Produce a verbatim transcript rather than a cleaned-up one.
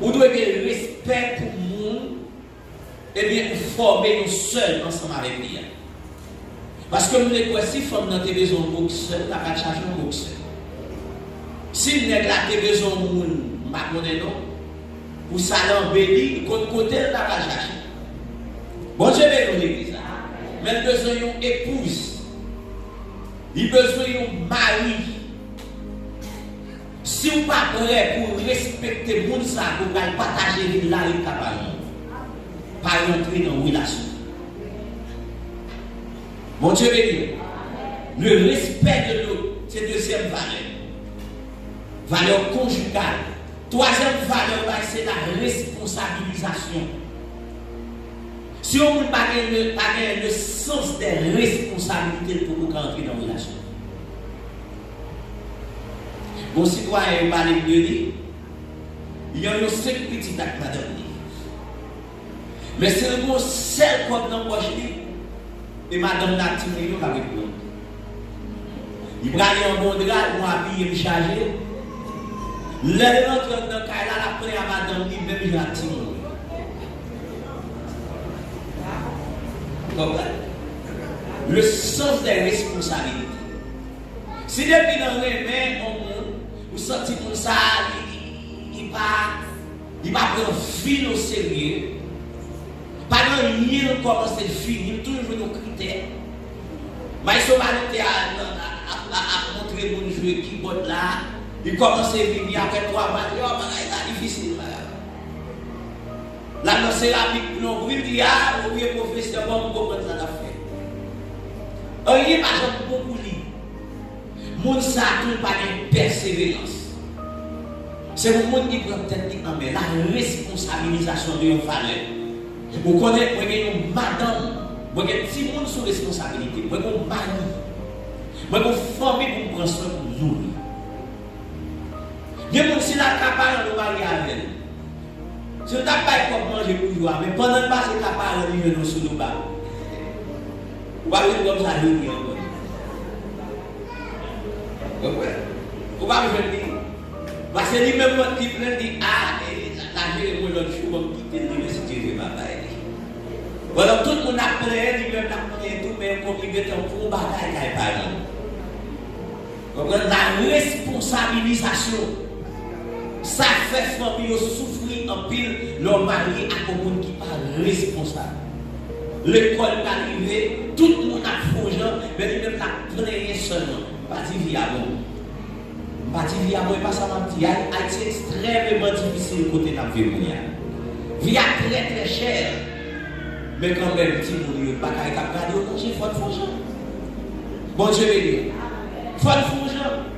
Ou dwe gen respè pou moun, ebyen, ou fòme yon sèl ansanm avèk li a. Paske m vle kwè si fanm nan te bezwen yon boksè, l ta pral chache yon boksè. Si nèg la te bezwen yon moun, m pa konnen non, pou sa l anbeli, l konn kote l ta pral chache. Bondye beni w legliz la. Men l bezwen yon epouz. Li bezwen yon mari. Si w pa prè pou w respekte moun sa a, pou w pral pataje vil la avèk kaparan, pa rantre nan relasyon. Bondye beni w. Le respect de l'autre, se dezyèm valè. Valè konjigal. Twazyèm valè bay se la responsabilizasyon. Si yon moun pa gen le, pa gen le sens de responsabilite, l poko ka antre nan relasyon. Gon sitwayen yo pale m de li, li gen yon senk pitit ak madanm li. Men si l gen yon sèl kòb nan pòch li, e madanm nan ak timoun yo k ap ret pran. Li prale an bon dra, yon abiye m chaje. Lè l rantre anndan kay la, l ap plenyen a madanm li menm jan ak timoun yo. Konprann? Le sens des responsabilités. Si depi nan renmen yon moun, ou santi moun sa a, li, li, li pa, li pa pran vi l oserye, pa gen anyen l kòmanse l fini, l toujou jwenn yon kritè. Maestro Valentè a, a, a, a, ap montre moun jwe kibòd la, li kòmanse vini apre twa vat, yo, bagay la difisil, bagay la. L ap nan seramik plonbri, l di, a, oubyen pwofesè, bon, m konprann sa l ap fè. Anyen pa janm bon pou li. Moun sa a tou pa gen pèseverans. Se yon moun ki pran tèt li an men. La responsabilizasyon de yon valè. Ou konnen, mwen gen yon madanm, mwen gen timoun sou responsabilite m, mwen gen yon mari, mwen gen yon fanmi pou m pran swen, pou m nouri. Gen moun, si l al ka paran l, ou marye avè l. Si l t ap bay kòb manje pou jou a, men pandan l pase ka paran l, li jwenn yon sou do bal. Ou pa jwenn kòb sa jodi ankò. Konprann? Ou pa jwenn li. Paske li menm mèt li plenn, li, a, e, l a jere mwen lòt jou, ban m kite l, demen si Dye vle m a bay li. Pandan tout moun ap plenyen, li menm l ap plenyen tou, men kòm li gentan pran yon bagay kay paran l. Konprann? La responsabilizasyon. Sa fè fanmi yo soufri anpil lè w marye ak yon moun ki pa responsab. Lekòl pral rive, tout moun ap fè yon jan, men li menm l ap plenyen sèlman. M pa di vi a bon. M pa di vi a bon, e pa sa m ap di. Ay-, Ayiti ekstrèmeman difisil kote n ap viv kounye a. Vi a trè, trè chè. Men kanmenm, timoun yo, l pa ka ret ap gade yo manje, fò n fè yon jan. Bondye beni w. Fò n fè yon jan.